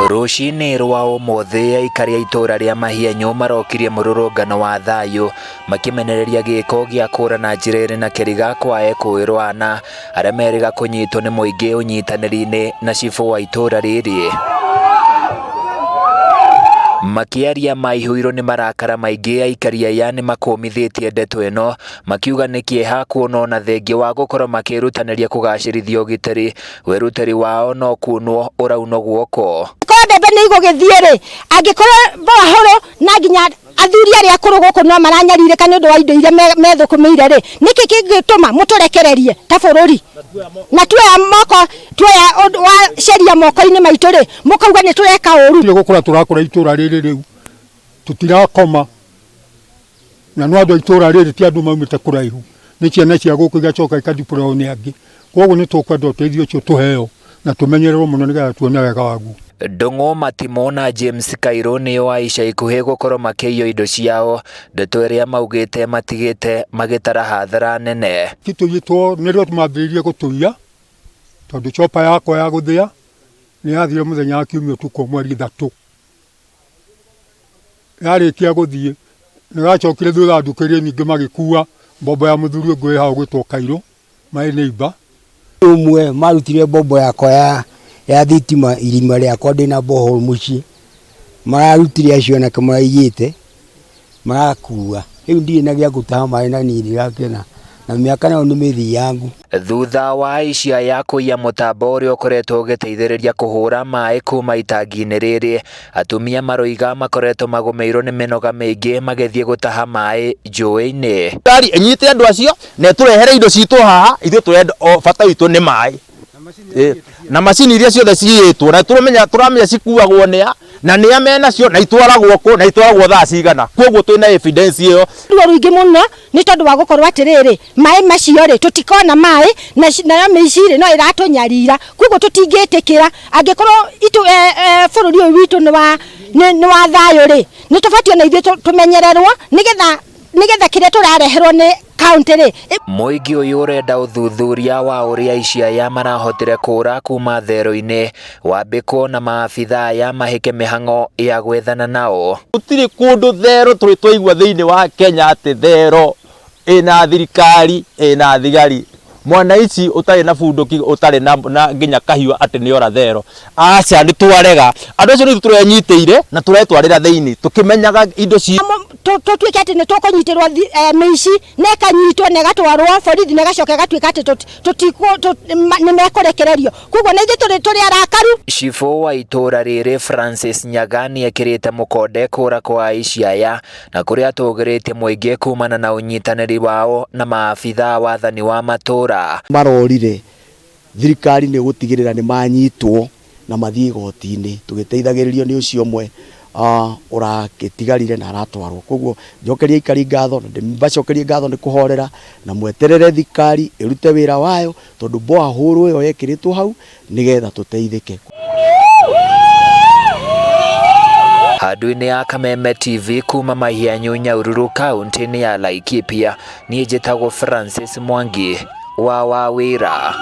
Rũcinĩ rwa ũmũthĩ aikari a itũũra rĩa Mahienyu marokirie mũrũrũngano wa thayũ makĩmenereria gĩko gĩa kũra na njĩra ĩrĩ na kĩriga kwa ekũĩrwo ana arĩa merĩga kũnyitwo nĩ mũingĩ ũnyitanĩri-inĩ na cibũ wa itũũra rĩrĩ. Makĩaria maihũirwo nĩ marakara maingĩ aikari aya nĩ makũmithĩtie ndeto ĩno makiuga nĩ kĩeha kuona ona thengia wa gũkorwo makĩrutanĩria kũgacĩrithia ũgitĩri wĩrutĩri wao no kunwo ũraunwo guoko. Korwo mbembe nĩ igũgĩthiĩ rĩ, angĩkorwo mbohoro na nginya athuri arĩa akũrũ gũkũ no maranyarirĩka nĩ ũndũ wa indo iria methũkũmĩire rĩ, nĩkĩ kĩngĩtũma mũtũrekererie ta bũrũri? Na tuoya moko tuoya ũndũ wa sheria moko-inĩ maitũ rĩ, mũkauga nĩ tũreka ũru. Nĩ gũkũra tũrakũra itũra rĩrĩ rĩu, tũtirakoma. Na no andũ a itũra rĩrĩ ti andũ maumĩte kũraihu, nĩ ciana cia gũkũ igacoka ikadeploywo nĩ angĩ. Kwoguo nĩ tũkwenda ũteithio ũcio tũheo na tũmenyererwo mũno nĩgetha tuone wega waguo. Ndung'u Matimũ na James Kairũ nĩo a ica ikuhĩ gũkorwo makĩiywo indo ciao, ndeto ĩrĩa maugĩte matigĩte magĩtara hathara nene. Ti tũiyĩtwo nĩrĩo mambĩrĩirie gũtũiya tondũ chopper yakwa ya gũthĩa nĩ yathire mũthenya wa kiumia ũtukũ mweri 3. Yarĩkia gũthiĩ, nĩgacokire thutha nduka iria nyingĩ magĩkua mbombo ya mũthuri ũngĩ wĩ hau ũgwĩtwo Kairũ, my neighbor. Ũmwe marutire mbombo yakwa ya, ya thitima irima rĩakwa ndĩna borehole mũciĩ, mararutire acio anake maraigĩte marakua rĩu ndirĩ na gĩa gũtaha maĩ na niĩ ndirakena na mĩaka nayo nĩ mĩthiangu. Thutha wa aici aya kũiya mũtambo ũrĩa ũkoretwo ũgĩteithĩrĩria kũhũra maĩ kuma itangi-inĩ rĩrĩ, atumia maroiga makoretwo magũmĩirwo nĩ mĩnoga mĩingĩ magĩthiĩ gũtaha maĩ njũĩ-inĩ. Thirikari ĩnyite andũ acio na ĩtũrehere indo citũ haha, ithuĩ tũrenda o bata witũ nĩ maĩ. Na macini iria ciothe ciyĩtwo na tũramenya tũramenya cikuagwo nĩa na nĩa menacio na itwaragwo kũ na itwaragwo thaa cigana. Koguo twĩna evidence ĩyo. Ruo rũingĩ mũno nĩ tondũ wa gũkorwo atĩrĩrĩ, maĩ macio rĩ, tũtikona maĩ nayo mĩici rĩ, no ĩratũnyarira. Koguo tũtingĩtĩkĩra angĩkorwo bũrũri ũyũ witũ nĩ wa nĩ wa thayũ rĩ, nĩ tũbatiĩ ona ithuĩ tũmenyererwo nĩgetha nĩgetha kĩrĩa tũrareherwo nĩ kaũntĩ rĩ. Mũingĩ ũyũ ũrenda ũthuthuria wa ũrĩa aici aya marahotire kũra kuma thero-inĩ wambĩkwo na maabithaa aya mahĩke mĩhang'o ya gwethana nao. Gũtirĩ kũndũ thero tũrĩ twaigua thĩinĩ wa Kenya atĩ thero ĩna thirikari ĩna thigari. Mwanaici ũtarĩ na bunduki ũtarĩ na, na nginya kahiũ atĩ nĩ ora thero. Aca nĩ twarega. Andũ acio nĩ ithuĩ tũrenyitĩire na tũretwarĩra thĩinĩ tũkĩmenyaga indo ci Tũtuĩke atĩ nĩ tũkũnyitĩrwo mĩici na ĩkanyitwo na ĩgatwarwo borithi na ĩgacoka ĩgatuĩka atĩ nĩ mekũrekererio. Koguo na ithuĩ tũrĩ tũrĩ arakaru. Cibũ wa itũra rĩrĩ Francis Nyaga nĩekĩrĩte mũkonde kũra kwa aici aya na kũrĩa atũgĩrĩtie mũingĩ kumana na ũnyitanĩri wao na maabithaa wathani wa matũra. Marorire thirikari nĩ ĩgũtigĩrĩra nĩ manyitwo na mathiĩ igoti-inĩ tũgĩteithagĩrĩrio nĩ ũcio ũmwe ũragĩtigarire na aratwarwo. Koguo njokerie aikari ngatho na ndĩmacokerie ngatho nĩ kũhorera na mweterere thirikari ĩrute wĩra wayo tondũ borehole ĩyo yekĩrĩtwo hau nĩgetha tũteithĩke. Handũ-inĩ ya Kameme TV kuma Mahianyu Nyahururu kaunti-inĩ ya Laikipia, niĩ njĩtagwo Francis Mwangi wa Wawĩra.